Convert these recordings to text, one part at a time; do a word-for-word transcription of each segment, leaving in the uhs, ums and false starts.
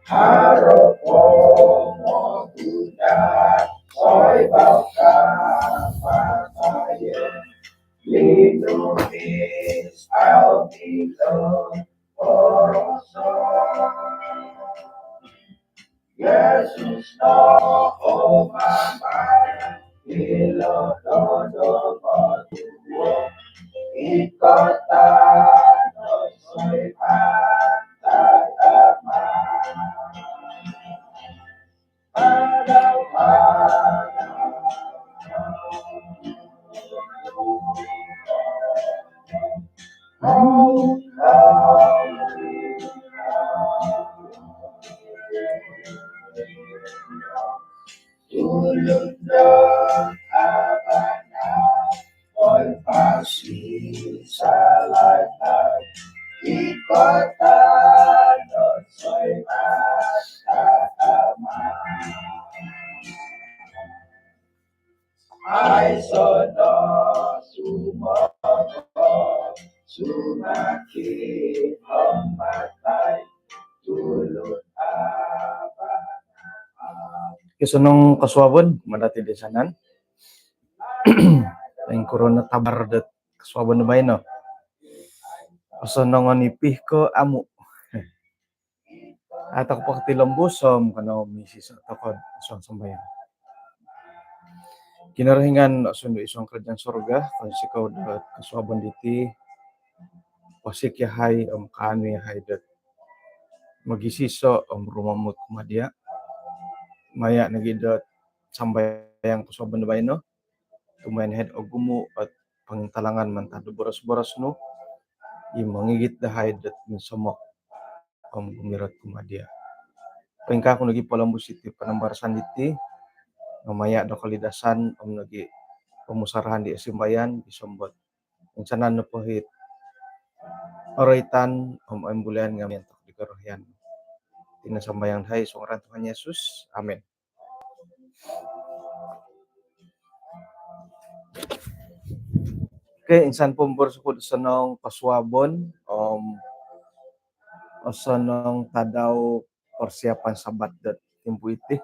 Haro po moguno oi baka patayon, linumis au milo boroson. Yesus no umamai milo dodo motuo, ikatan no soi pantatama. Tulun do abana, oi pasi salatai, ikatan do soi pantatama. Aiso no sumogot, sumakit om matai, tulun abana. Osonong kosuabon kumaa dati toinsanan. Poingkuro no tabar dot kosuabon do baino? Osonong o nipi ko amu? Ato ko potilombus om kanou misiso tokou id suang sambayang. Kinorohingan Sundu id suang kerajaan sorga, kounsikou dot kosuabon diti, posik yahai om kaanu yahai dot mogisiso om rumamut kumaa dia. Maya nogi dot sambayang kosuabon do baino, tumbayaan yahai dot ogumu ot pongintalangan mantad do boros-boros nu, i mongigit dahai dot minsomok om gumirot kumaa dia. Poingkaa ku nogi polombus iti panambarasan diti, nga maya do kolidasan om nogi pomusarahan di osimbayan, gisom dot insanan nopo it oroitan om oimbulayan nga miontok di korohian. Iti no sambayang dahai id suang ngaran Tuhan Yesus. Amin. Okey, insan po boros oku do osonong kosuabon om osonong tadau persiapan Sabat dot timpu iti.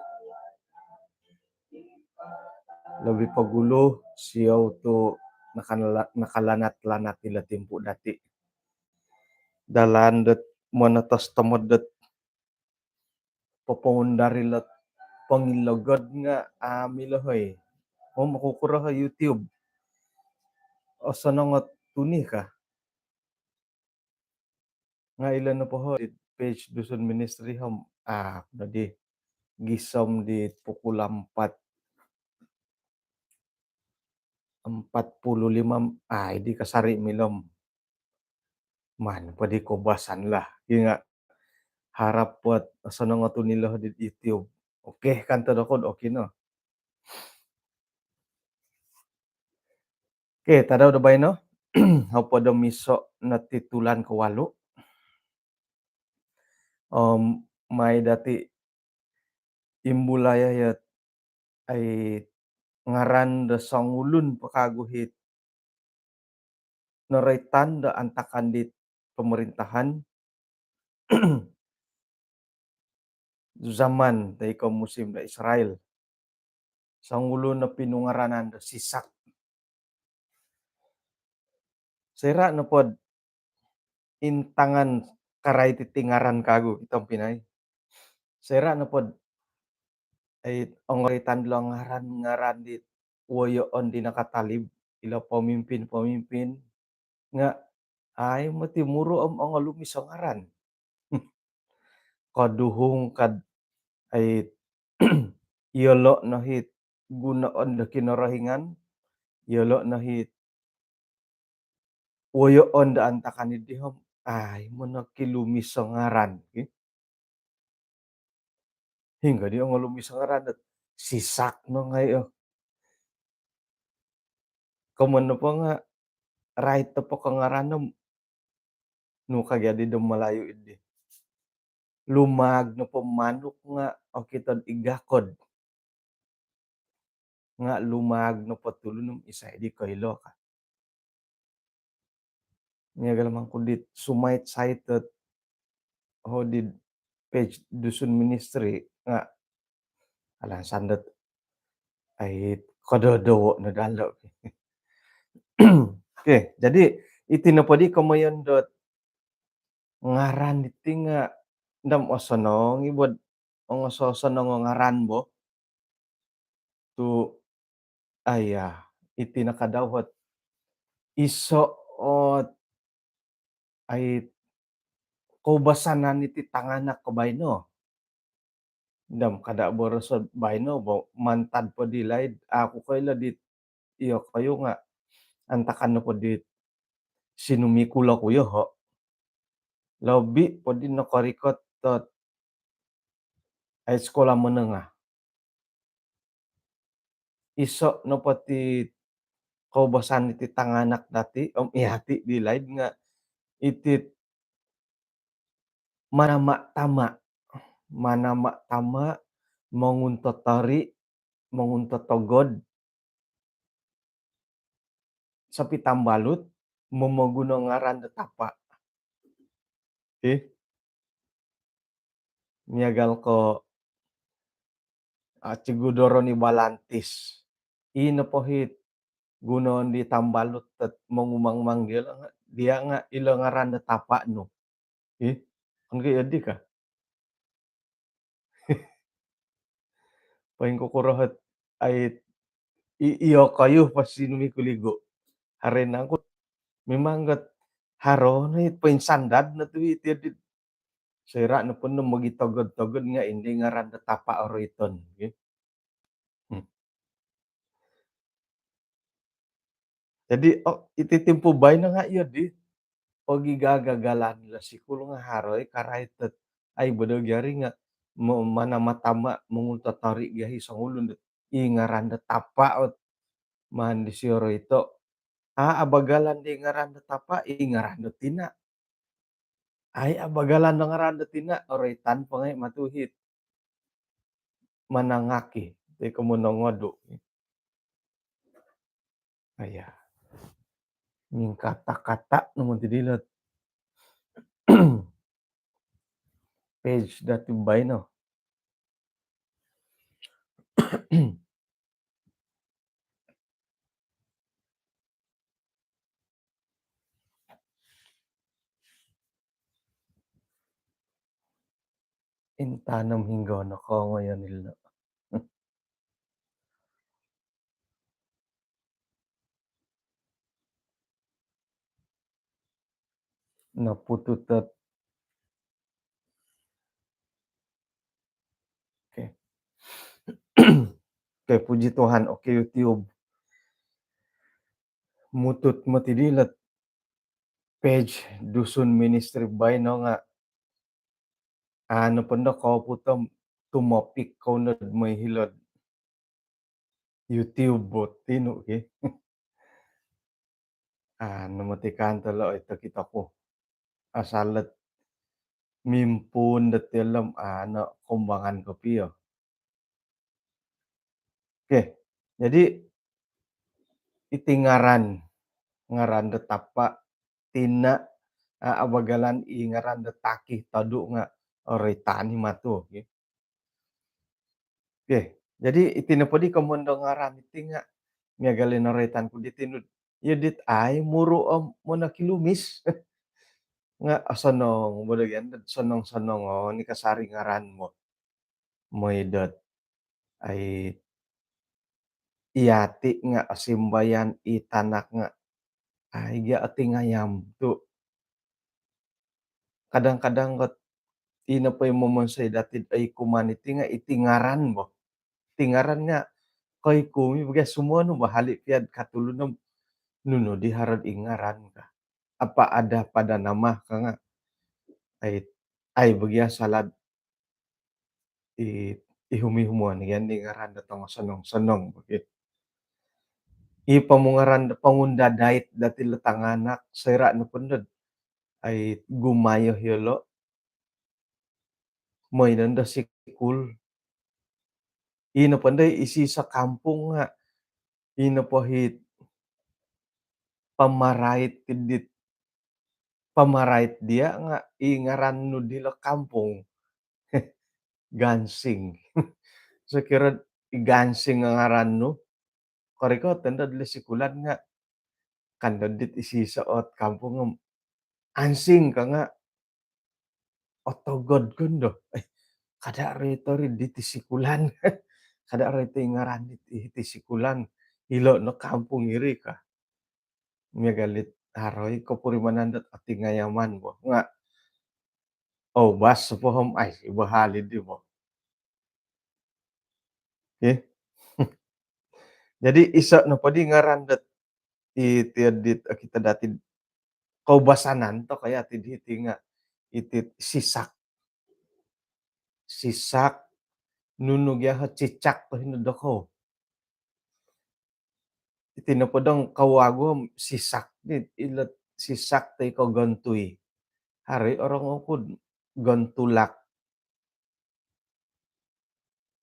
Lobi pogulu siou tu nakala-, nakalanat-lanat ilo timpu dati. Dalan dot monotos tomod dot popoundar ilo pongilogod nga amu milo hoi. Om okukuro ho YouTube. Osonong ot tuni ka. Nga ilo nopo ho di page Dusun Ministry om, ah, nodi gisom di pukul empat empat puluh lima, ah, idi kasari milo om. Maan po di koubasan lah. Inga harap po dot osonong o tuni ilo di YouTube. Okey, kan tadau ko, okey no. Okey, tadau do baino, hopod om iso no ti tulan kowalu. Om mai dati imbulai yahai ot, ai, ngaran do songulun po kagu it noroitan do antakan di pemerintahan zaman toi ko musim do Israel. Songulun o pinungaranan do Sisak. Soira nopo dot intangan karai titi ngaran kagu, kito pinai. Soira nopo dot, ai, ongoritan dilo ngaran-ngaran di woyoon di nakatalib, ilo pemimpin-pemimpin, nga ai moti muru om ongolumis o ngaran. Koduhung kad, ai, iyolo no it gunoon do Kinorohingan, iyolo no it woyoon do antakan idi om ai monokilumis o ngaran, ki. Hinggo di ongolumis o ngaran dot Sisak no ngai, oh. Komoyon nopo nga rait nopo ko ngaran om nu ka gia di do Malayu idi. Lumaag nopo manuk nga okito id gakod. Nga lumaag nopo tulun om isai di koilo ka. Miagal mangku dit sumait-sait dot, oh, di page Dusun Ministry nga alansan dot ai kododowo no dalo. Okey, jadi iti nopo di komoyon dot ngaran diti nga ndam osonong i bo, ongososonong o ngaran bo. Tu aya, iti no kadau ot iso ot ai koubasanan iti tanganak ko baino. Ndam kada boroso baino bo, mantad po di laid, aku koilo di iyokoyu nga antakan nopo di sinumikul oku yoho. Lobi po di nokorikot dot ai sekolah menengah. Iso nopo ti koubasan iti tanganak dati om iyati di laid nga iti manama-tama, manama-tama, monguntotori, monguntotogod, sopitambalut, momoguno ngaran do tapa. Ih. Miagal ko, ah, Cikgu Doroni Balantis. I nopo it gunoon di tambalut dot mongumang-mang dia nga, dia nga ilo ngaran do tapa nu. Ih, kan kaya di ka. Poingkukuro ot ai i-, iyokoyu pasti numi kuligo. Haro nangku memang got haro no it poinsandad no tu iti di. Soira nopo no mogitogod-togod nga indi ngaran do tapa oroiton, gitu. Hmm. Jadi, oh, iti timpu baino nga iyo di pogigagagalan ilo sikul nga haro i karait dot ai bodo giari nga mo-, manama-tama, monguntotori gia i songulun dot i ngaran do tapa ot maan disio oroito. A, abagalan di ngaran do tapa, i ngaran do tina. Ai abagalan do ngaran do tina, oroitan po ngai matu it manangaki, ti ko monongodu. Aya. Mingkata-kata no moti dilo ot page dati baino. Intanom hinggo no kongoyon ilo. Noputut ot. Okey. Okey, puji Tuhan. Okey, YouTube. Mutut moti dilo ot page Dusun Ministry baino nga anu po ndo ko putom tumopik ko nod moi hilo ot YouTube bo tinu ki. Anu moti kan tolo oi tokito ku. Asal ot mimpuun dot tiolom anu kumbangan kopio. Okey, jadi iti ngaran, ngaran do tapa, tina, a, abagalan i ngaran do taki, todu nga oroitan i matu, okey. Okey, jadi iti nopo di komoyon do ngaran iti nga miagal i noroitan ku di tinu, iyo dit ai muru om monokilumis. Nga osonong bo do gia, sonong-sonong o ni kasari ngaran mo. Moi dot ai iyati nga osimbayan, i tanak nga ai gia otingayam tu. Kadang-kadang got ino po i momonsoi dati oi kuman iti nga iti ngaran bo. Iti ngaran nga koi kumi bo gia sumonu bo hali piad katulun om nunu di haro ot i ngaran ka. Apa ada pada nama ka nga. Ai, ai bo gia salad i, i humi-humuan gia ni ngaran do tongo sonong-sonong bo gia. I pomungaran do pongundadait dati lo tanganak, soira nopo ndo ai gumayo hiolo. Moi nondo sikul. I nopo ndo isi sakampung nga i nopo it pamarait dit, pamarait dia nga i ngaran nu dilo kampung. Gansing. Sokiro i Gansing ngaran nu, korikot nondo dilo sikulan nga' kan nondo dit isiso ot kampung om Ansing ka nga' otogod kondo. Eh, kada' ro i tori diti sikulan. Kada' ro i tori ngaran diti, diti sikulan. Ilo no kampung iri ka. Miagal dit haro i kopurimanan dot otingayaman bo. Nga' oubas po om ai, ibo hali di bo. Okey. Jadi iso nopo di ngaran dot iti dit okito dati koubasanan toko' ya ti diti nga' iti sisak. Sisak, nunu gia o cicak ko hino dokou. Iti nopo dong kawagu om sisak ni, ilo sisak toi ko gontui. Haro i orongou ku gontulak.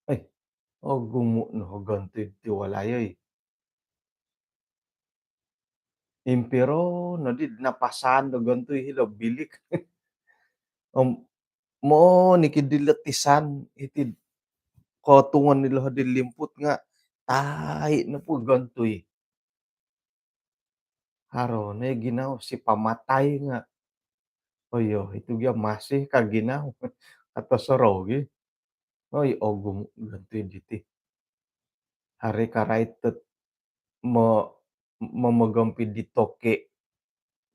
Eh, ogumu' no gontui ti walai oi. Impiro no di napasan do gontui hilo bilik. Om monikid dilo tisan iti kotungon ilo di limput nga' tai' nopo gontui. Haro no i ginawo si pamatai nga', oyo, itu gia masih ka ginawo. Kato sorou gi. Oi, ogumu' gontui diti. Haro i karait dot mo- momogompi di toke'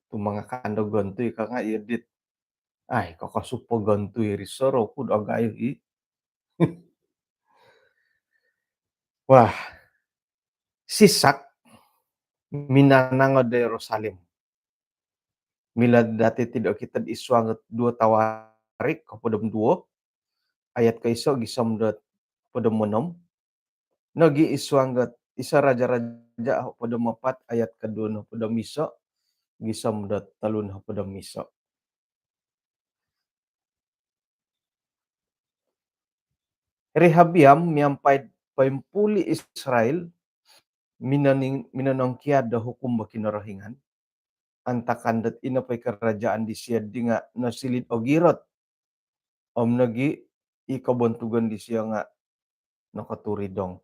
tu mangakan do gontui ka nga' iyo dit. Ai, kokosup o gontui ri sorou ku do agayo i. Wah, sisak minanangod do Yerusalem. Milo dati ti do okito id suang dot duo Tawarik hopod om duo ayat koiso gisom dot hopod om onom. Nogi id suang dot iso Raja-raja hopod om apat ayat koduo nohopod om iso gisom dot tolu nohopod om iso. Rehabeam miampai poimpuli' Israel minoning- minonongkiad do hukum do Kinorohingan. Antakan dot ino po i karajaan disio di nga' nosilid ogirot. Om nogi i kobontugon disio nga' nokoturidong.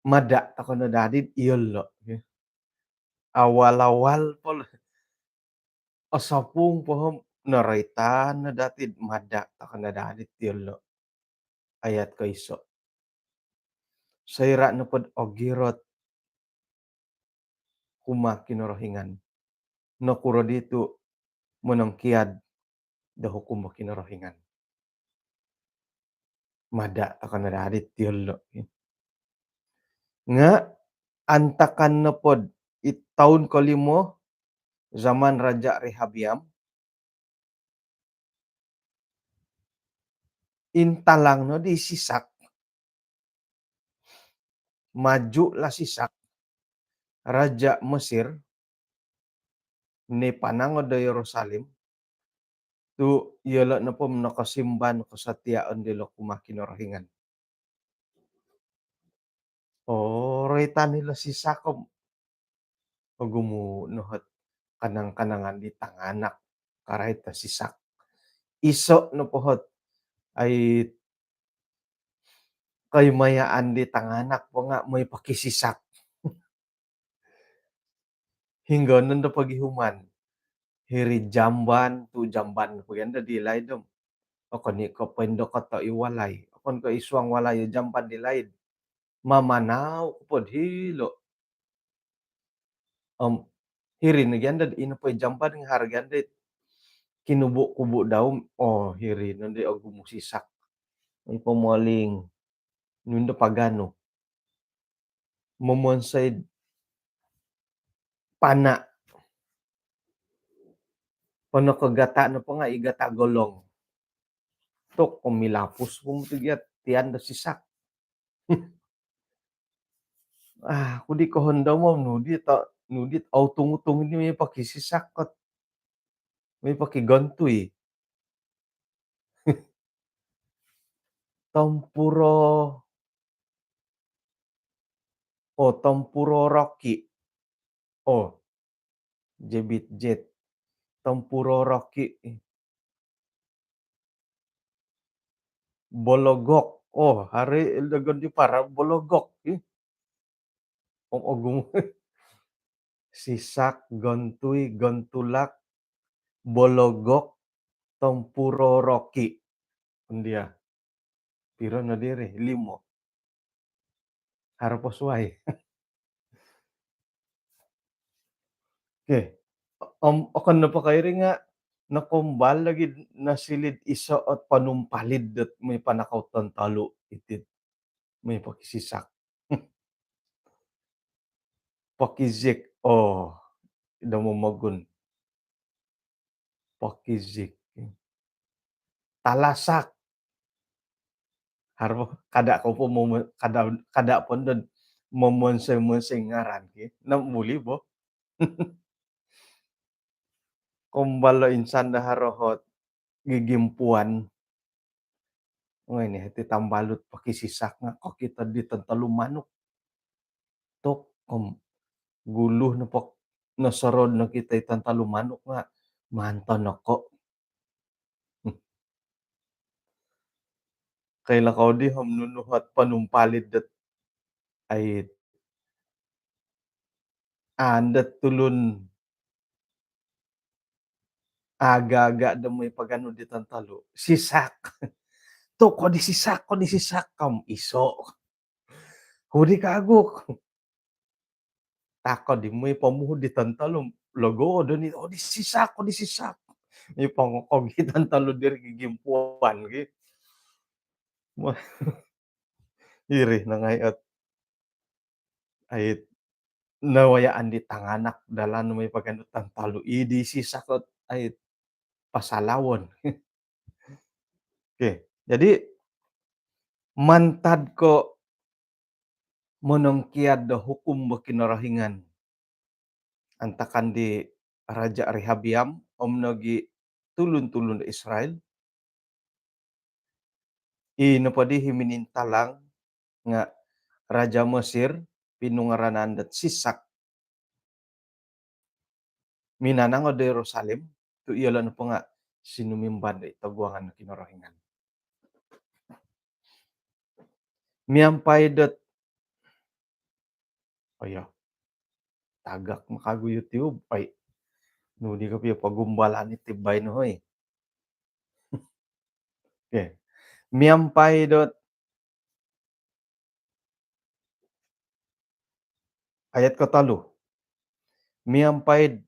Mada' toko' no dadi iyolo'. Awal-awal po lo. Osopung po om noroitan no dati mada' toko' no dadi iyolo'. Ayat koiso. Soira' nopod ogirot kumaa Kinorohingan, nokuro di tu' monongkiad do hukum do Kinorohingan? Mada' toko' no dadi iyolo'. Nga' antakan nopod i toun kolimo zaman Raja Rehabeam, intalang no di Sisak. Maju lah Sisak, raja Mesir, ni panangod do Yerusalem, tu' iyolo' nopo nokosimban kosotiaon dilo kumaa Kinorohingan. Oroitan ilo Sisak om ogumu' no hot kanang-kanangan di tanganak karait do Sisak. Iso' nopo hot ai koimayaan di tanganak po nga' moi pokisisak. Hinggo nondo pogihuman. Hiri jamban, tu' jamban po gia ndo di laid om. Okon i' ko' poindokoto' i walai. Okon ko' id suang walai o jamban di laid. Mamanau ko pod hilo'. Om hiri no gia ndo ino po i jamban nga' haro gia ndo kinubu-kubu dau om. Oo, hiri nondo ogumu' Sisak. I pomoling. Nunu ndo paganu. Momonsoi'd pana'. Pono ko gata' nopo nga' i gata' golong. Tok, om milapus po moti gia tian do Sisak. Ah, aku di kohondom om nudit, nudit au tungu-tungu di moi pokisisak kot. Moi pokigontui. Tompuro. Oo, tompuro roki. Oo, jebit jet. tempuroroki. Bologok. Oh, hari ildagon di para bologok. Ih. Om ogumu. Sisak, gontui, gontulak, bologok, tempuroroki. Dia. Piro no diri? Limo. Haro po suai. Okey. Om, okon nopo ko iri nga nokombal lagi nosiliu iso ot panumpalid dot moi panakau tontolu iti moi pokisisak. Pokizik. Oh, do momogun. Pokizik. Talasak. Haro, kada ko po momo-, kada, kada po ndo momonsoi-monsoi ngaran ki. Na buli bo. Kombal do insan do haro ot gigimpuan. Ongoi ni, hiti tambalut pokisisak nga kokito di tontolu manuk. Tok, om gulu nopo, nosorou nokito i tontolu manuk nga manton oko. Koilo kou di om nunu ot panumpalid dot ai, aa, dot tulun aga-aga do moi paganu di tontolu. Sisak. Tu ko di sisak, ko di sisak kam iso. Hudi kaguk. Tako di moi pomuhu di tontolu, logo do ni, oh, di sisak, oh, di sisak. Moi pongokog i tontolu diri gigimpuan ki. Wah. Iri nangai ot. Ait, nawayaan di tanganak dalan moi paganu tontolu. I di sisak ot, ait, pasalawon. Okey, jadi mantad ko monongkiad do hukum do Kinorohingan antakan di Raja Rehabiam om nogi tulun-tulun do Israel, i nopo di i minintalang nga Raja Mesir, pinungaranan dot Sisak, minanangod do Yerusalem, tu iyolo nopo nga sinumimban do toguangan do Kinorohingan. Miampai dot, oh iya, tagak makagu YouTube, ai. Nu di kopio pogumbalan iti baino, hoi. Okey. Miampai dot ayat kotolu. Miampai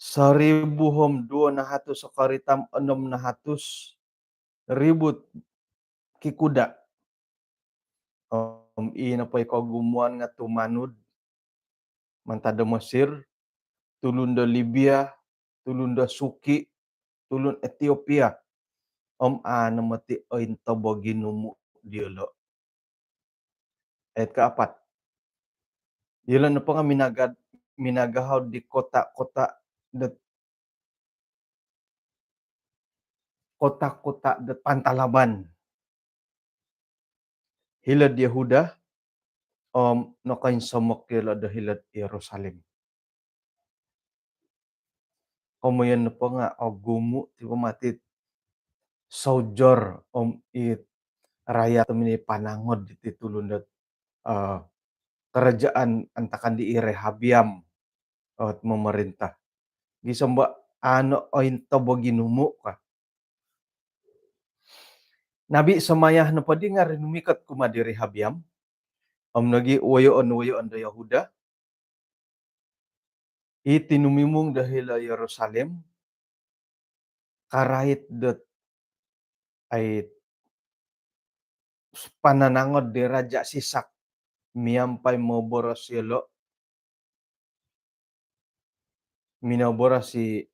soribu om duo nahatus, sokoritam onom nahatus ribu kikuda. Om i nopo i kogumuan nga tumanud mantad do Mesir, tulun do Libia, tulun do Suki, tulun Etiopia. Om aa no moti ointob o ginumu diolo. Ayat kaapat. Iyolo nopo nga minagad-, minagahau di kota-kota dot, kota-kota dot pantalaban hilo'd Yehuda, om nokoinsomok iyolo do hilo'd Yerusalem. Komoyon nopo nga ogumu ti po mati soujor om i rayat om minipanangod diti tulun dot, eh, kerajaan antakan di i Rehabiam ot momorintah. Gisom ba aa no ointob o ginumu ka. Nabi Semaya nopo di nga rinumikot kumaa di Rehabiam om nogi woyoon-woyoon do Yehuda i tinumimung do hilo Yerusalem, karait dot ai pananangod di Raja Sisak miampai moboros iyolo. Minoboros i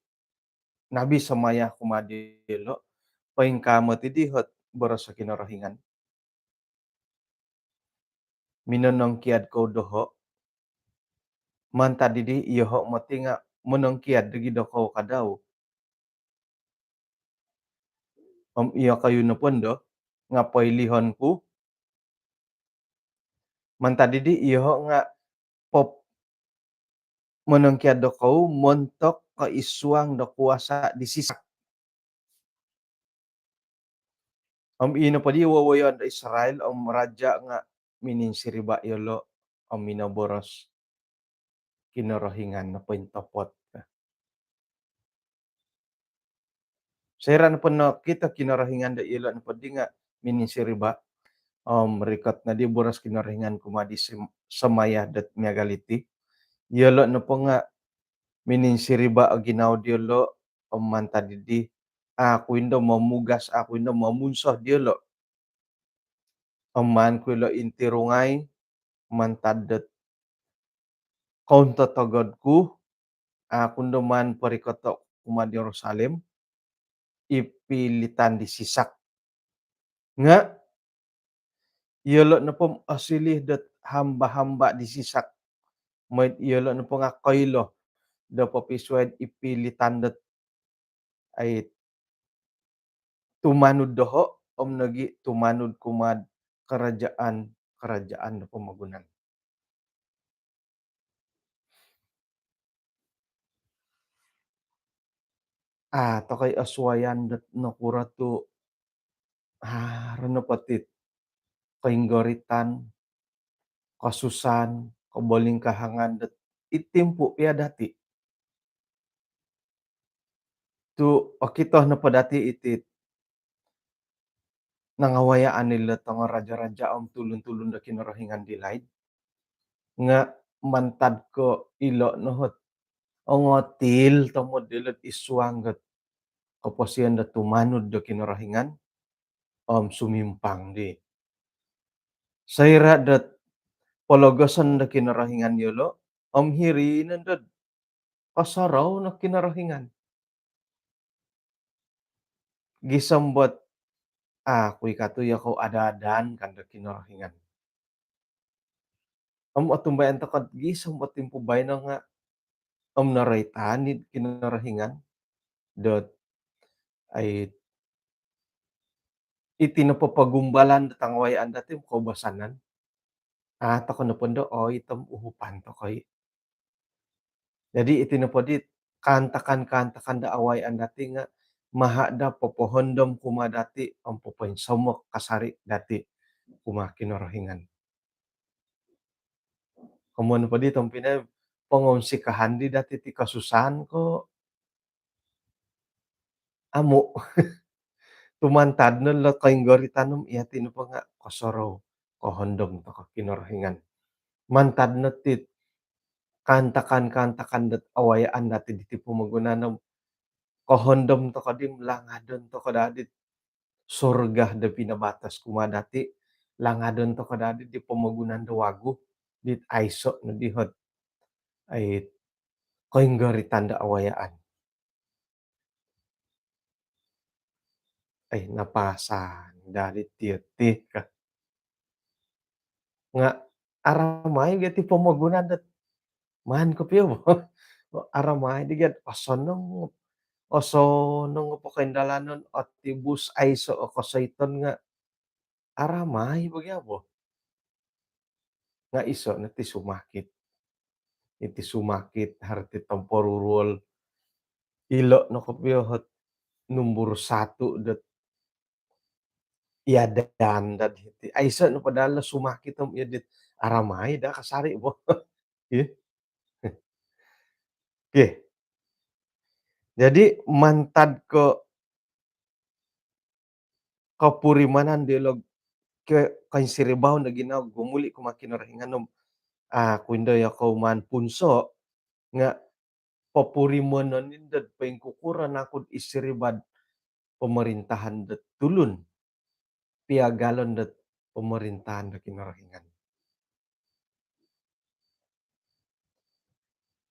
Nabi Semaya kumaa diolo, poingkaa moti di ot boros o Kinorohingan. Minonongkiad kou doho. Mantad dii, iyoho moti nga monongkiad nogi dokou kadau. Om iyokoyu nopo ndo nga poilihon ku. Mantad dii, iyoho nga pop-, monongkiad dokou montok koisuang do kuasa di Sisak. Om ino po di wowoyoon do Israel om raja nga mininsiriba yolo om minoboros, Kinorohingan no pointopot. Soira nopo nokito Kinorohingan do iyolo nopo di nga mininsiriba, om rikot nodi boros Kinorohingan kumaa di Sem-, Semaya dot miagal iti. Iyolo nopo nga mininsiriba o ginawo diolo, om mantad dii, au oku indo momugas, au oku indo momunso diolo. Om maan ku ilo intirungai mantad dot kountotogod ku, au oku indo maan porikoto kumaa di Yerusalem i pilitan di Sisak. Nga iyolo nopo om osiliu dot hamba-hamba di Sisak, mooi iyolo nopo nga koilo do popisuai i pilitan dot, ai, tumanud doho om nogi tumanud kumaa kerajaan-kerajaan do pomogunan. Au tokou osuayan dot nokuro tu haro nopo ti koinggoritan, kosusaan, kobolingkahangan dot id timpu pia dati. Tu okito nopo dati iti nangawayaan ilo tongo raja-raja om tulun-tulun do Kinorohingan di laid. Nga mantad ko ilo no ot ongotil tomod ilo id suang dot koposion do tumanud do Kinorohingan om sumimpang di. Soira dot pologoson do Kinorohingan yolo, om hiri no dot kosorou no Kinorohingan. Gisom dot, au oku i katu yokou ada-adaan kan do Kinorohingan. Om otumbayaan tokou gisom dot timpu baino nga om noroitan i Kinorohingan dot, ai, iti nopo pogumbalan dot tangawayaan dati om koubasanan. Au tokou nopo ndo oitom uhupan tokou i. Jadi iti nopo di kaantakan-kaantakan do awayaan dati nga maha do popohondom kumaa dati om popoinsomok kasari dati kumaa Kinorohingan. Komoyon po di tompinai, pongounsikaan di dati ti kosusaan ko amu. Tu mantad no lo koinggoritan om yati nopo nga kosorou, kohondom tokou Kinorohingan. Mantad no ti kaantakan-kaantakan dot awayaan dati diti pomogunan om kohondom tokou di, langadon tokou daa dit surga do pinabatos kumaa dati, langadon tokou daa di pomogunan do wagu dit aiso no di ot, ai, koinggoritan do awayaan. Ai, napasan daa di ti ka. Nga aramai gia ti pomogunan dot maan kopio bo. Aramai di gia osonong, osonong po koindalanon, otibus, aiso o kosoiton nga aramai bo gia bo. Nga iso no ti sumakit. Iti sumakit, haro ti tomporuruol. Ilo no kopio ot numbur satu dot iadaan dati. Aiso no padahal sumakit om iya dit aramai daa kasari bo. Ih. Okey. Jadi mantad ko kopurimanan diolo ko koinsiribaan do ginawo gumuli kumaa Kinorohingan om, ah, au oku indo yokou maan punso nga popurimanon indo poingkukuro naku id siriba do pomorintahan do tulun, piagalon do pomorintahan do Kinorohingan.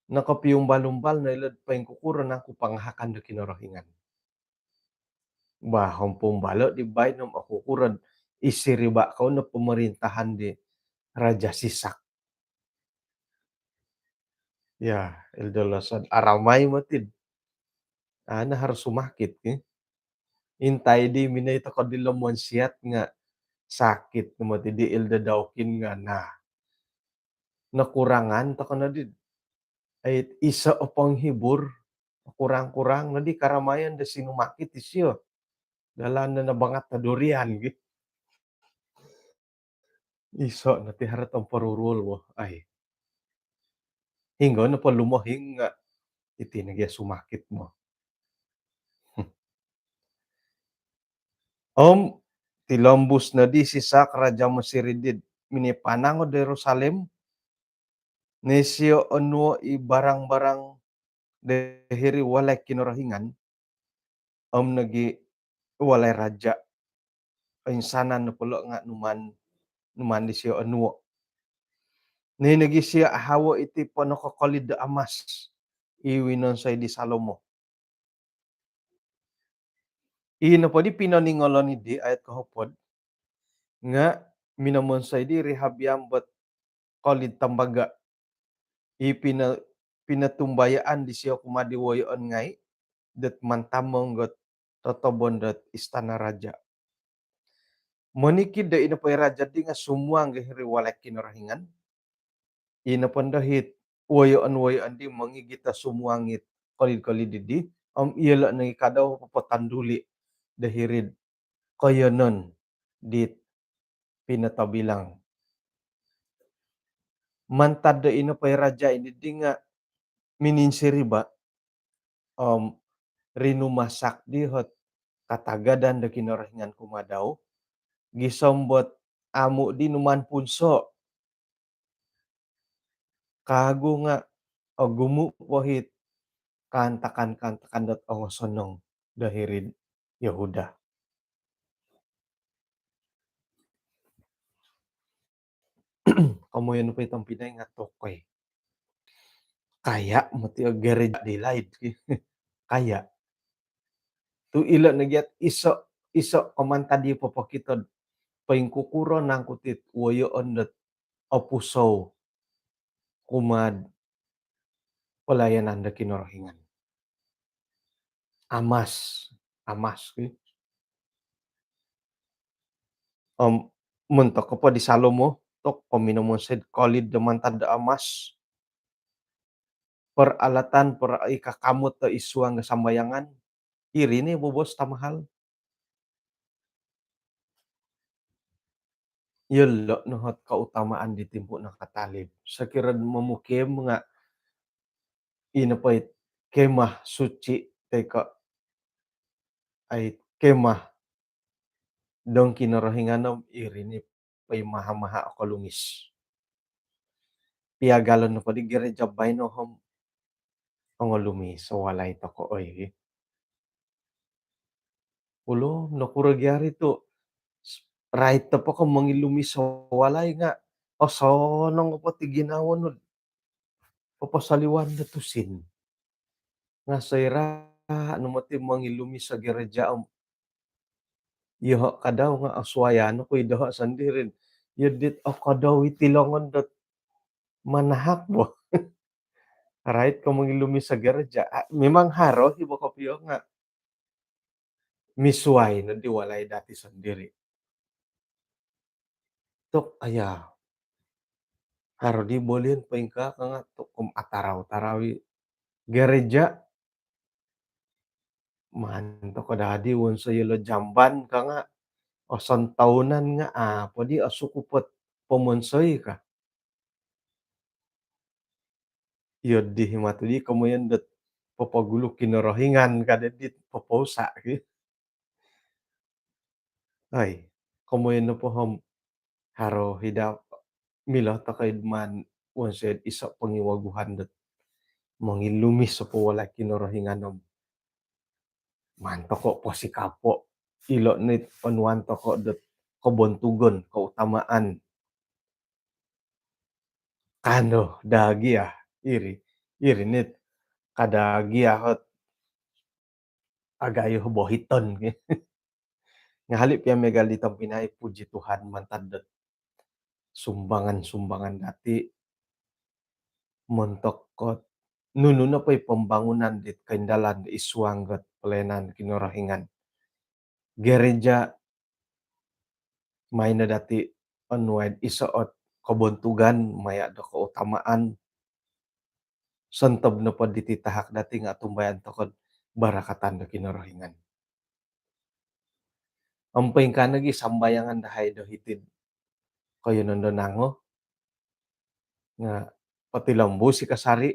Nokopiumbal-umbal no ilo do poingkukuro naku pangahakan do Kinorohingan. Bah, om poumbalo di baino om okukuro id siriba kou no pomorintahan di Raja Sisak. Ya, Elder Lawson, aramai moti. Ana harus sumakit, ki. Intai di minoi tokou di lomonsiat nga sakit no moti di Elder Daukin nga, nah. Nokurangan tokou no di Ai, iso o penghibur, kurang-kurang no di karamayan do sinumakit isio. Dalan no nabangat do durian, gitu. Iso no ti haro tomporurul mo. Ai. Hinggo no perlu mo hingga iti nogi sumakit mo. Om tilombus no di Sisak raja Mesir did minipanang do Yerusalem, ni sio onuo i barang-barang do hiri walai Kinorohingan, om nogi walai raja. Insanan no polo nga numan, numan di sio onuo. Ni nogi sio ahawo iti ponokokolid do amas i winonsoi di Salomo. I nopo di pinoningolon di ayat kohopod nga minomonsoi di Rehabeam bot kolid tambaga. I pina-, pinatumbayaan di sio kumaa di woyoon ngai dot mantamong got totobon dot istana raja. Monikid do i nopo i raja di nga sumuang go hiri walai Kinorohingan. I nopo ndo hit woyoon-woyoon di mongigit do sumuang it kolid-kolid di, om iyolo nogi kadau popotonduli do hiri'd koiyonon dit pinotobilang. Mantad do i nopo i raja ini di nga mininsiriba, om rinumasak di hot katagadan do Kinorohingan kumaa dau, gisom bot amu di numan punso. Kagu nga ogumu po hit kaantakan-kaantakan dot ongosonong do hiri'd Yehuda. Komoyon po i tompinai nga tokoi. Kaya moti o gereja di laid. Kaya. Tu ilo nogi ot iso, iso ko mantad di popokito do poingkukuro nangku tit woyoon dot opusou kumaa do pelayanan do Kinorohingan. Amas, amas ki. Om montok po di Salomo, tok po minomonsoi do kolid do mantad do amas. Peralatan per-, i kakamot do id suang do sambayangan. Iri ni bobos tamahal. Iyolo no hot keutamaan di timpu nakatalib. Sokiro momukim nga i nopo i kemah suci toi ko ai kemah dong Kinorohingan om iri ni po i maha-maha okolumis. Piagalon nopo di gereja baino om ongolumis o walai toko oi. Ulun, nokuro gia ri tu rait topo ko mongilumis o walai nga osonong po ti ginawo nu do poposoliwan do tusin. Nga soira no moti mongilumis o gereja om iyoho kadau nga osuayan oku i doho sondiri. Iyo dit okodou iti longon dot manahak bo. Rait ko mongilumis o gereja. Ah, memang haro i bo kopio nga misuai no di walai dati sondiri. Tok aya. Haro di bolion poingkaa ka nga tok om atarau-tarau i gereja. Maan toko dadi wonsoi ilo jamban ka nga osontohunan nga apo di osukup ot pomonsoi ka. Iyo di matu di komoyon dot popogulu Kinorohingan kada dit popousa ki. Ai, komoyon nopo om haro hida milo toko id maan wonsoi iso pongiwaguhan dot mongilumis opo walai Kinorohingan om maan toko posikapo ilo nit onuan toko dot kobontugon, keutamaan. Kando dagia iri, iri nit kadagia hot agayo bohiton. Nga hali pia miagal di tompinai, puji Tuhan mantad dot sumbangan-sumbangan dati montok kot nunu nopo i pembangunan dit kaindalan id suang dot pelayanan Kinorohingan. Gereja maan no dati onuai iso ot kobontugon maya do keutamaan. sontob nopo diti tahak dati nga otumbayaan tokou do barakatan do Kinorohingan. Om poingkaa nogi sambayangan dahai do hiti'd koiyonon do nango nga potilombus i kasari,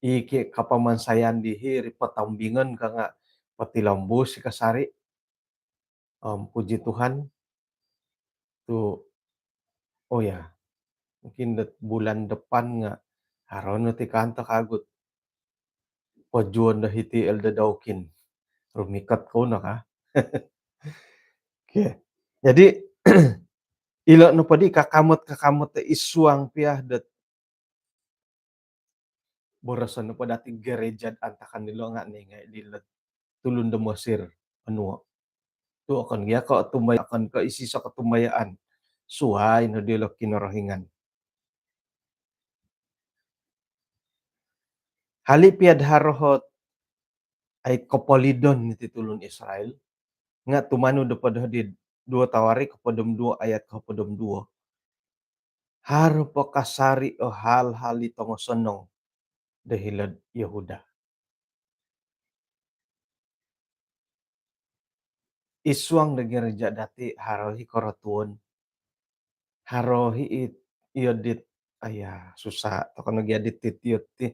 i ki kapamansayan di hiri potombingon ka nga potilombus i kasari. Om puji Tuhan tu, oh ya, mungkin dot bulan depan nga haro no ti kanto kagut pojuon do hiti Elder Daukin. Rumikot kou no ka. Okey. Jadi ilo nopo di kakamot-kakamot do isuang pia dot boroson nopo dati gereja antakan dilo nga ningai dilo tulun do Mesir onuo. Tu okon gia ko otumbaya, okon ko isiso kotumbayaan. Suai no dilo Kinorohingan. Hali pia do haro ot ai kopolidon niti tulun Israel nga tumanud do podo di duo Tawarikh hopod om duo ayat kohopod om duo. Haro po kasari o hal-hal i tongosonong do hilo'd Yehuda. Isuang do gereja dati haro i korotuon. Haro i it, iyo dit, aya, susah tokou nogi adit it iyo ti.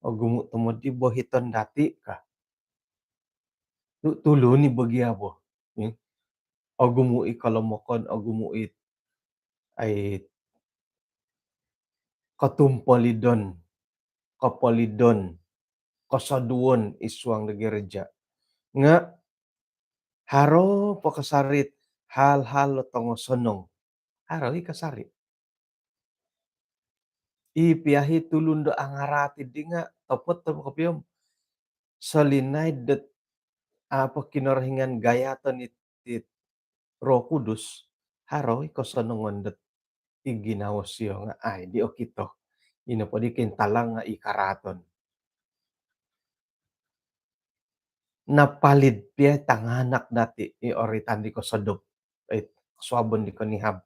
Ogumu tomod i bohiton dati ka. Tu tulun i bagi abo. Hmm? Ogumu i kolomokon, ogumu i ai kotumpolidon, kopolidon, kosoduon isuang do gereja. Nga haro po kasari it hal-hal o tongosonong. Haro i kasari. I pia i tulun do angaraat di nga topot-topot kopio om solinaid dot apo Kinorohingan gayaton it, it Roh Kudus, haro i kosonongon dot i ginawo sio nga ai di okito. Ino po di kintalang nga i karaaton. Napalid pia i tanganak dati i oritan di kosodop, eh, kosuabon di konihab.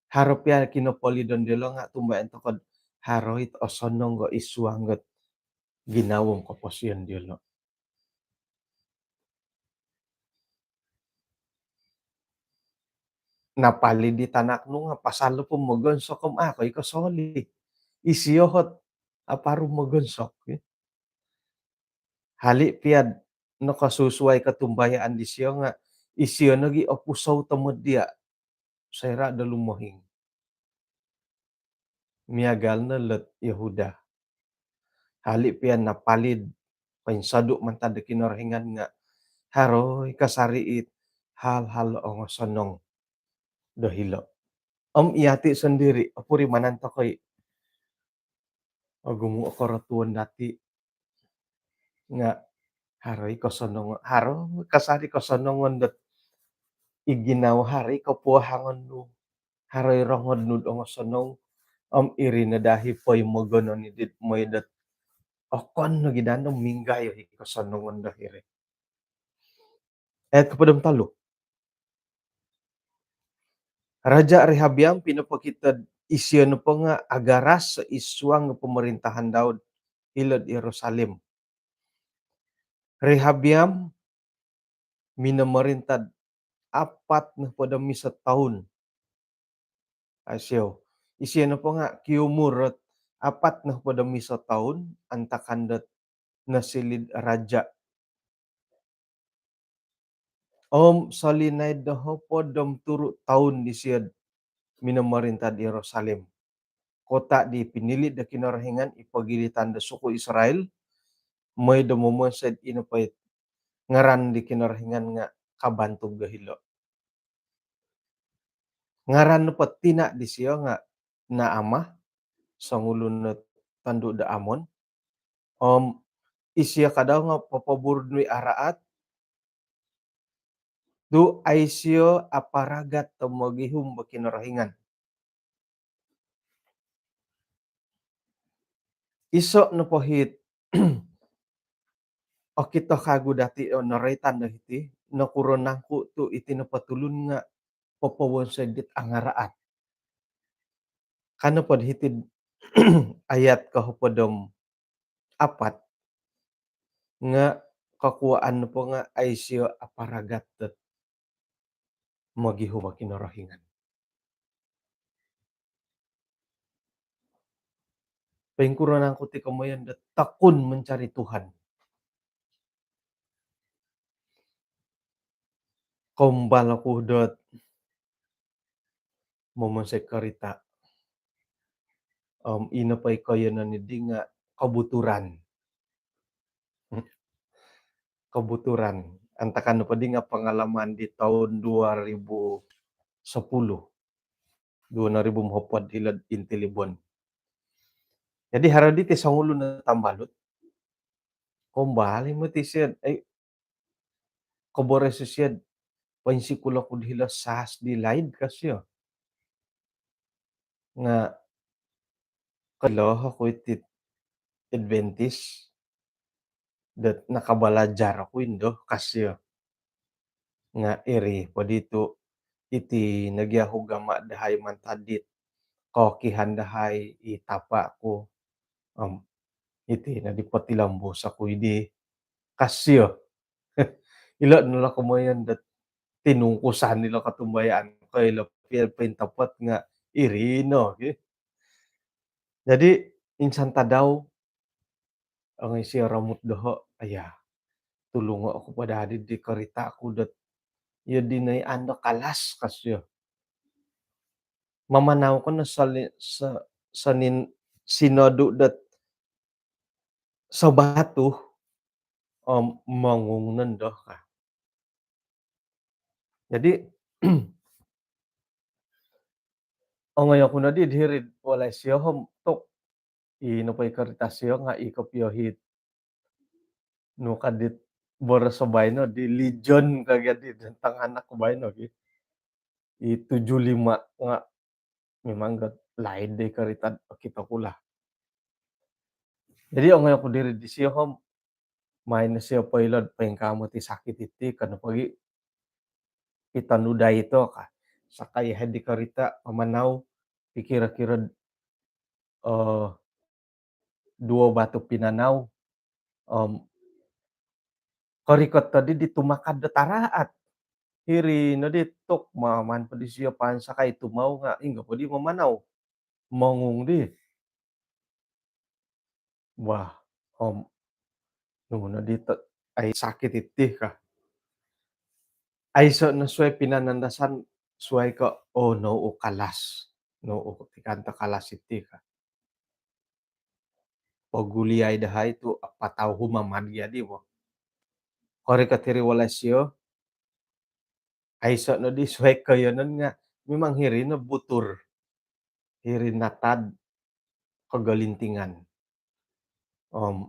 Haro pia kinopolidon dilo nga otumbayaan tokou do haro it osonong ko isuang dot ginawo om koposion dilo. Napalid i tanak nu nga pasal po mogonsok om a ko i kosoli. Isio ot aparu mogonsok, ya. Hali pia do nokosusuai kotumbayaan disio nga isio nogi opusou tomod dia soira do lumohing. Miagal no lot Yehuda. Hali pia napalid, poinsodu mantad do Kinorohingan nga haro i kasari it hal-hal ongosonong do hilo. Om yati sondiri, opurimanan tokou i ogumu o korotuon dati nga haro i kosonongon, haro kasari kosonongon dot i ginawo, haro i kopuahangon nu, haro i rongod nu do ongosonong, om iri no daa i poimogonon i dit mooi dot okon nogi daa do minggayo i kosonongon do hiri. Ayat kohopod om tolu. Raja Rehabeam pinopokito do isio nopo nga agaras isuang pomorintahan Daud hilo'd Yerusalem. Rehabeam minomorinta do apat nohopod om iso toun. Isio, isio nopo nga kiumur ot apat nohopod om iso toun antakan dot nosiliu do raja. Om solinaid do hopod om turu toun disio do minomorinta do Yerusalem, kota di pinili do Kinorohingan i pogilitan do suku Israel, mooi do momonsoi do ino po it ngaran di Kinorohingan nga kabantug do hilo. Ngaran nopo tina disio nga Naamah, songulun o tondu do Amon. Om isio kadau nga popoburud nu i araat, tu a isio aparagat do mogihum do Kinorohingan. Iso nopo it okito kagu dati o noroitan do hiti, nokuro nangku tu iti nopo tulun nga popowonsoi dit angaraat. Ka nopo do hiti do ayat kohopod om apat nga' kokuaan nopo nga' aiso' aparagat dot mogihum o Kinorohingan. Poingkuro nangku ti komoyon dot tekun mencari Tuhan? Koumbal oku dot momonsoi korita'. Om ino po i koiyonon iddi nga' kobuturan. Kobuturan. Antakan nopo di nga' pangalaman di toun dua ribu sepuluh, duo noribu mohopod hilo'd Intilibon. Jadi haro di ti songulun o tambalut. Koumbal i moti sio, eh, koboros sio, poinsikul oku di hilo' sas di laid ka sio. Nga' koilo oku iti Adventist dot nakabalajar oku indo ka sio. Nga' iri po di tu' iti nogi' o ugama' dahai mantad dit kookihan dahai i tapa' ku. Om iti noddi potilombus oku iddi ka sio. Ilo' no lo komoyon dot tinungkusan ilo' kotumbayaan ko ilo' piya pointopot nga' iri no ki. Jadi insan tadau ongoi sio romut doho', aya, tulungo' oku po daa di korita' ku dot iyo dino i ando kalas ka sio. Mamanau ko no soli-, so-, sonin-, sinodu' dot Sabatu om mongung nondo ka. Jadi ongoi oku noddi diri walai sio om tu' i nopo i korita' sio nga' i kopio hit nu ka dit boros baino di Legion ka gaddi tantang anak baino ki. I tujuh lima nga' memang ga laid di korita' okito ku lah. Jadi ongoi oku diri disio om maan no sio poilo'd poingkaa moti sakit iti, ka nopo gi i tondu dai to ka. Sakai hai di korita' mamanau, pikiro-kiro, eh, duo batu pinanau. Om korikot toddi di tumakad do taraat. Hiri noddi tu' maan po disio pansakai tumau nga' inggo po di mamanau. Mongung di. Wah, om nunu noddi tu' ai sakit iti ka. Aiso' no suai pinanandasan suai ko, oh, nunu kalas. Nunu ti kanto kalas iti ka. Poguliai dahai tu' apatau humamad gia di bo. Korikot hiri walai sio, aiso' noddi suai koiyonon nga' memang hiri no butur. Hiri natad kogolintingan. Om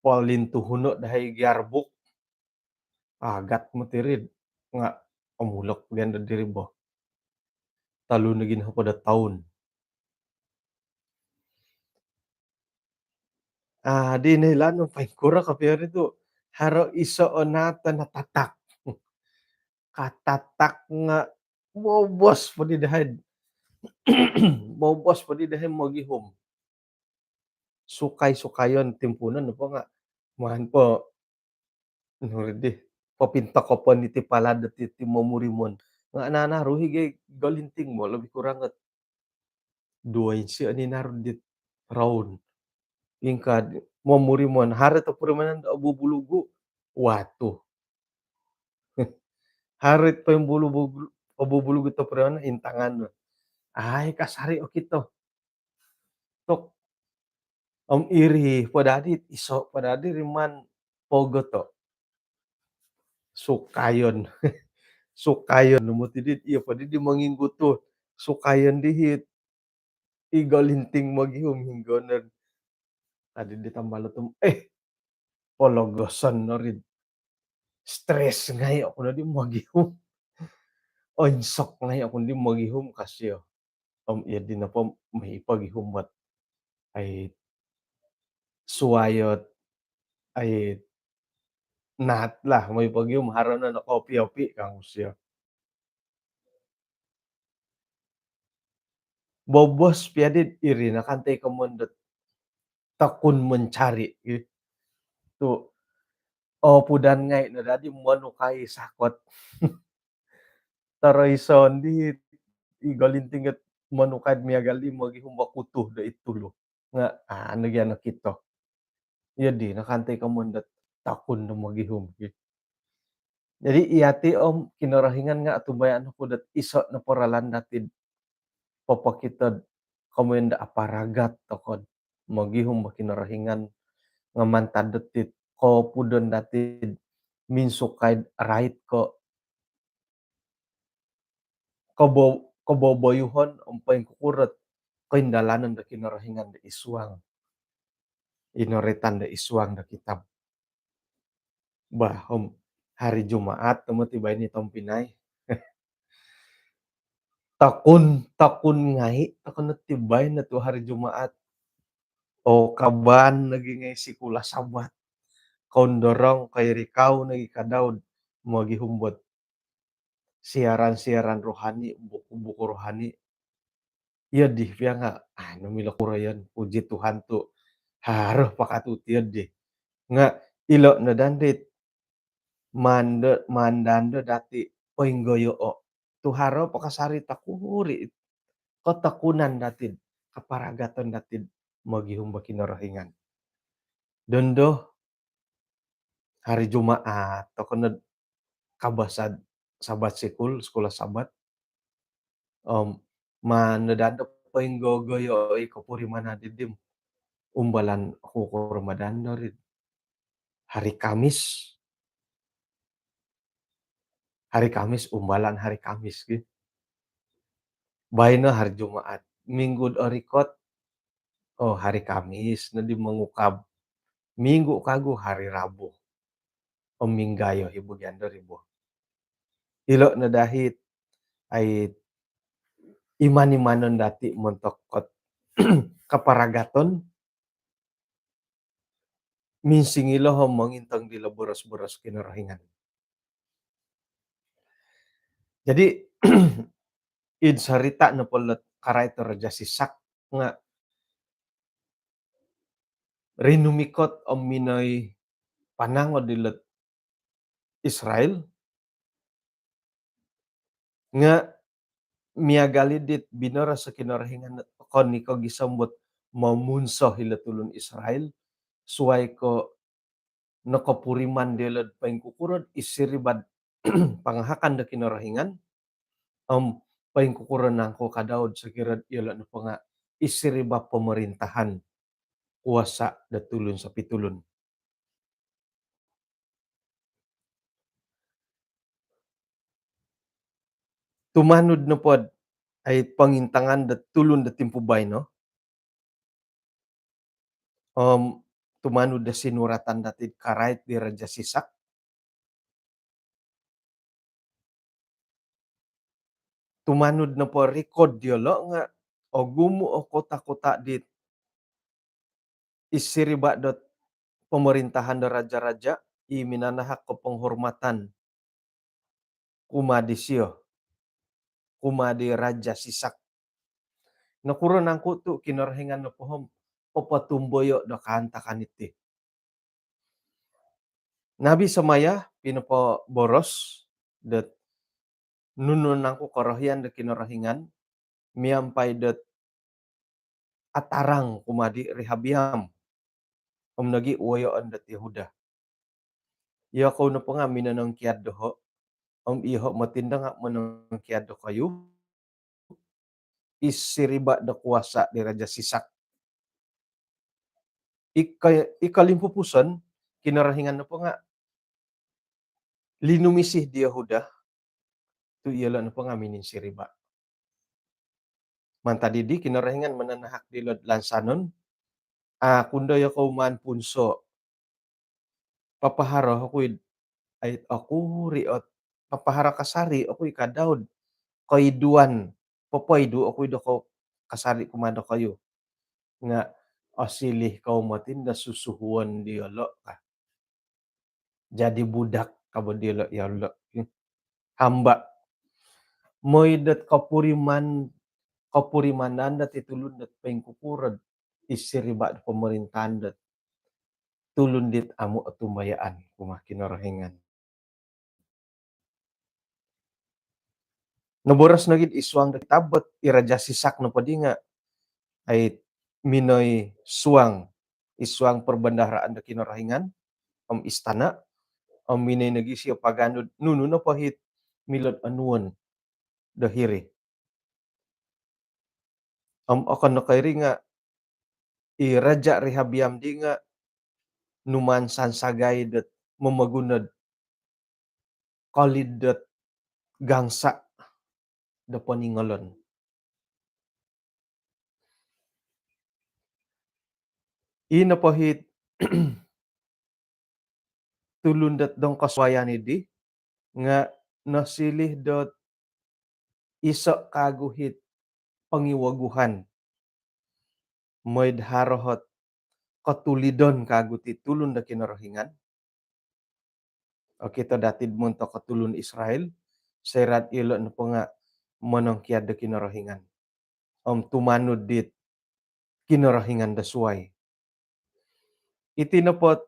polintuhuno' dahai gearbox. Agat moti iri nga' omulok gia ndo diri bo. Tolu nogi nohopod o toun. Ah, di noilaan om poingkuro kopio iri tu' haro iso' o naat o natatak. Katatak nga' bobos poddi dahai. Bobos poddi dahai mogihum. Sukai-sukayon timpuunon nopo nga' maan po nunu di, popintokopon iti palad diti momurimon. Nga' nanaru i gai golinting bo, lebih kurang duo insi o ninaru dit round. Ingkaa momurimon, haro topurimanan do obubulugu, watu. Haro it poimbulubulu-, obubulugu topurimanan, intangan. Ai, kasari' okito. Tu' om iri po dadi, iso' po dadi ri maan pogoto'. Sukayon. Sukayon no moti dit, iyo po di, di monginggutu. Sukayon di hit i golinting mogihum, hinggo no. Adi di tambalut om, eh, pologoson no ri. Stres ngai' oku noddi mogihum. Oinsok ngai' oku noddi mogihum ka sio. Om iyo di nopo moi pogihum ot, ai, suai ot, ai, naat lah, moi pogihum, haro no nokoopi-opi kangku sio. Bobos pia di, iri no kanto i komoyon dot tekun mencari, gitu. Oh, pudan ngai' no dadi monukai sakot. Toroison di i golinting ot monukai miagal di mogihum bo kutu do i tulu. Nga' anu gia nokito. Iyo di, nakantai komoyon dot tekun do mogihum. Jadi iyati om Kinorohingan nga' otumbayaan oku dot iso' nopo ralan dati'd popokito'd komoyon do aparagat toko'd mogihum bo Kinorohingan nga' mantad dot it kopudon dati'd minsukai'd rait ko' kobo-, koboboyuhon om poingkukuro't koindalanon do Kinorohingan do isuang. Inoritan do isuang do kitab. Bah, om hari Jumaat tomod tibai ni tompinai. Tekun, tekun ngai' toko no tibai no tu hari Jumaat. Oh, kaban lagi ngai' sikul Sabat. Kondorong kairikau lagi kadau'd mogihum bo't siaran-siaran rohani, buku-buku rohani. Iyo di pia nga', ah, anu milo kuroyon, puji Tuhan tu haro pakatu tiyo di. Nga' ilo' no dandi't mando-, mandando dati' poinggoyoo'. Tu haro pakasari takuri' kotekunan dati'd, kaparagaton dati'd mogihum bo Kinorohingan. Dondo hari Jumaat toko no'd kabasa't Sabat sikul, sikul Sabat. Om, maan no dando poinggogoyo i kopurimanan diddi. Umbalan oku kuro madando ri hari Kamis. Hari Kamis, umbalan hari Kamis gi. Baino hari Jumaat. Minggu'd orikot, oh, hari Kamis noddi mongukab. Minggu kagu hari Rabu. Om minggayo i bo gia ndo ri bo. Ilo' no dahit, ai, iman-imanon dati' montok kot kaparagaton, minsingilo om mongintong dilo boros-boros Kinorohingan. Jadi, id sarita' nopo lot karait do Raja Sisak nga' rinumikot om minoi panangod dilot Israel, nga' miagal i dit binoros o Kinorohingan okon i ko' gisom bo't momunso ilo tulun Israel, suwai ko' nokopuriman diyolo'd poingkukuro'd id siriba'd pangahakan do Kinorohingan, om poingkukuro nangku kadau'd sokiro'd iyolo' nopo nga' id siriba' pomorintahan, kuasa' do tulun sopitulun. Tumanud nopo'd ai pongintangan do tulun do timpu baino, om tumanud do sinuratan dati'd karait di Raja Sisak, tumanud nopo rikod diyolo' nga' ogumu' o kota-kota dit id siriba' dot pomorintahan do raja-raja i minanahak ko' ponghormatan kumaa disiyo, kumaa di Raja Sisak. Nokuro nangku tu' Kinorohingan nopo om popotumboyo' do kaantakan iti? Nabi Semaya pinopoboros dot nunu nangku korohian do Kinorohingan miampai dot atarang kumaa di Rehabeam om nogi' woyoon dot Yehuda. Iyokou nopo nga' minonongkiad doho', om iyoho' moti ndo nga' monongkiad dokoyu id siriba' do kuasa' di Raja Sisak. I ko-, i kolimpupuson, Kinorohingan nopo nga' linumisi di Yehuda, tu' iyolo' nopo nga' mininsiriba'. Mantad iddi Kinorohingan mananahak dilo'd lansanon, a' ku ndo iyokou maan punso'. Papaharo oku i'd, ai, okuri' ot, papaharo kasari' oku i' kadau'd koiduan, popoidu' oku i' dokou kasari' kumaa dokoyu. Nga' osiliu kou moti ndo susuhuon diyolo' ka. Jadi budak ka bo diyolo', iyolo'. Hamba. Moi dot kopuriman, kopurimanan dot i tulun dot poingkukuro'd id siriba' do pomorintaan dot tulun dit amu' otumbayaan kumaa Kinorohingan. Noboros nogi id suang do kitab dot i Raja Sisak nopo di nga' ai minoi suang, id suang perbendaharaan do Kinorohingan om istana', om minoi nogi sio paganu nunu nopo it milo'd onuon do hiri. Om okon no ko' iri nga' i Raja Rehabeam di nga' numaan sansagai dot momoguno'd kolid dot gangsa' do poningolon. I nopo it tulun dot dongkosuayan iddi nga' nosiliu dot iso' kaagu it pongiwoguhan moi'd haro ot kotulidon kaagu ti tulun do Kinorohingan. Okito dati'd montok o tulun Israel, soira'd iyolo' nopo nga' monongkiad do Kinorohingan om tumanud dit kinorohingan do suwai. Iti nopo't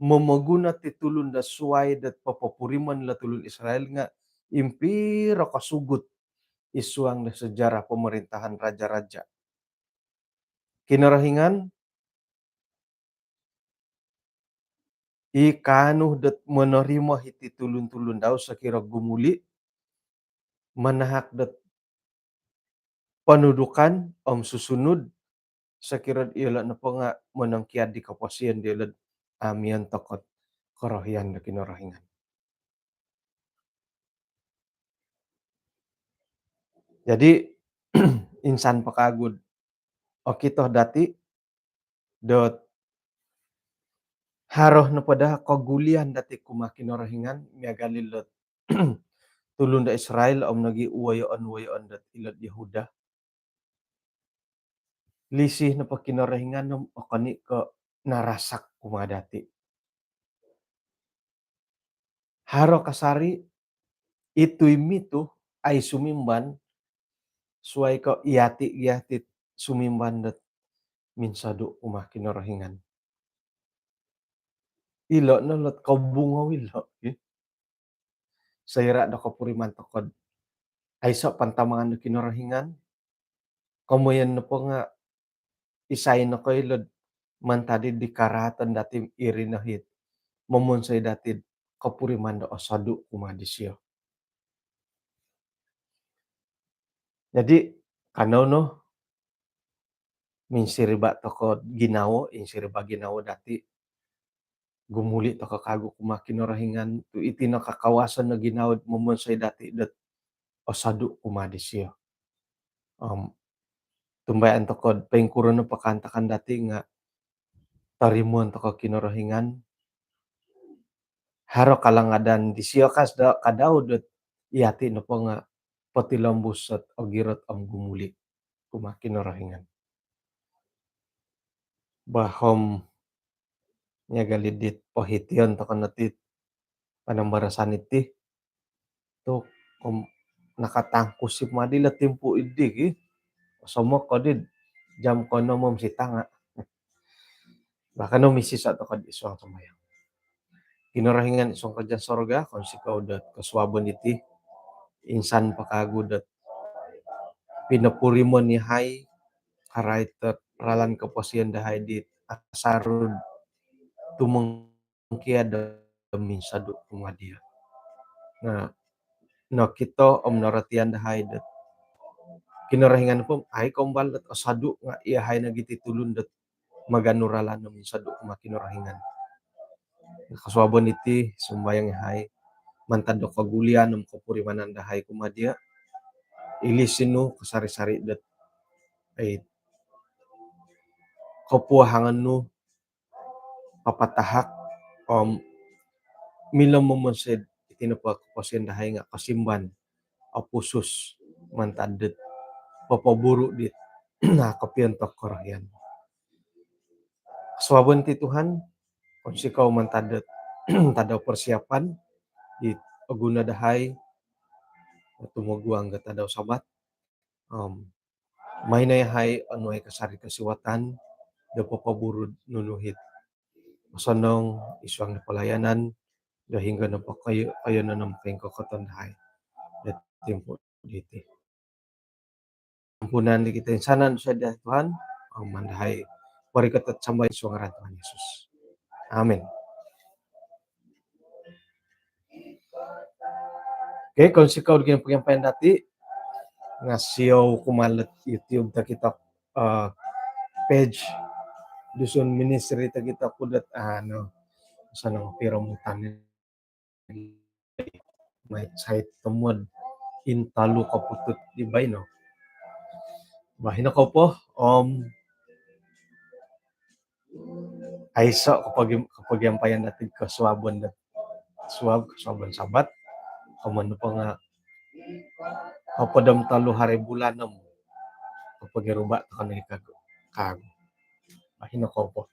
momoguno ti tulun do suwai dot popopurimon lo tulun Israel nga' impiro kosugut id suang do sejarah pemerintahan raja-raja. Kinorohingan i kaanu dot monorimo iti tulun-tulun dau sokiro gumuli', manahak dot ponudukan om susunud, sokiro'd iyolo' nopo nga' monongkiad di koposion diyolo'd a' miontok ot korohian do Kinorohingan. Jadi, insan po kaagu'd okito dati' dot haro nopo daa kogulian dati' kumaa Kinorohingan, miagal ilo't tulun do Israel om nogi' woyoon-woyoon dot ilo'd Yehuda. Lisi nopo Kinorohingan om okon i' ko' narasak kumaa dati'. Haro kasari' i tuimitu ai sumimban, suwai ko' iyati' gia ti sumimban dot minsodu' kumaa Kinorohingan. Ilo' no lo't kobungou ilo', ki. Soira' do kopuriman toko'd aiso' pantamangan do Kinorohingan, komoyon nopo nga' isai nokoilo'd mantad di karaatan dati' iri no it momonsoi dati'd kopuriman do osodu' kumaa disio. Jadi, kanou no minsiriba' toko'd ginawo, insiriba' ginawo dati', gumuli' toko' kaagu kumaa Kinorohingan, tu' iti no kakawasan no ginawo'd momonsoi dati' dot osodu' kumaa disio. Om tumbayaan toko'd poingkuro nopo kaantakan dati' nga' torimoon toko' Kinorohingan. Haro kalangadan disio kas da, kadau dot iyati' nopo nga' potilombus ot ogirot om gumuli' kumaa Kinorohingan. Bah, om miagal i dit pohition toko' no ti panambarasan iti tu' om nakatangkus i madi lo timpu' iddi, ki. Osomok ko di jam koonom om sitanga'. Bah, kanou misiso' toko'd id suang sambayang. Kinorohingan id suang karajaan sorga, kounsikou dot kosuabon iti, insan po kaagu dot pinopurimon iyahai karait dot ralan koposion dahai dit asaru'd tumong- kiad do minsodu' kumaa diya'. Na, nokito om norotian dahai dot Kinorohingan po ai kombal dot osodu' nga' iyahai nogi ti tulun dot maganu ralan om minsodu' kumaa Kinorohingan. Kosuabon iti sumbayang iyahai mantad do kogulian om kopurimanan dahai kumaa diya'. Ilisin nu kasari-sari dot ai kopuahangan nu papatahak om milo momonsoi'd iti nopo koposion dahai nga' kosimban opusus mantad dit popoburu' dit na kopiontok korohian. Kosuabon ti Tuhan, kounsikou mantad dit tadau persiapan dit oguno dahai tumoguang do tadau Sabat. Om Mai no yahai onuai kasari kosiwatan do popoburu'd nunu it osonong id suang do palayanan do hinggo nopo koyo- koiyonon om koingkokoton dahai do timpu diti. Ampunan di kita insanan saja Tuhan, om maan dahai porikoto sambayang id suang ngaran Tuhan Yesus. Amin. Okey, kounsikou di pogiampayan dati. Nga siou kumaa dot YouTube tokito, eh, page Dusun Ministry tokito ku dot, ah, no, osonong piromutan mai sait tomod intolu koputut di baino. Bah, hino kou po, om aiso kopogi- kopogiampayan dati kosuabon dot suab, kosuabon Sabat. Komoyon nopo nga hopod om tolu hari bulan om kopogiruba tokou nogi kagu. Kagu. Bah, hino kou po.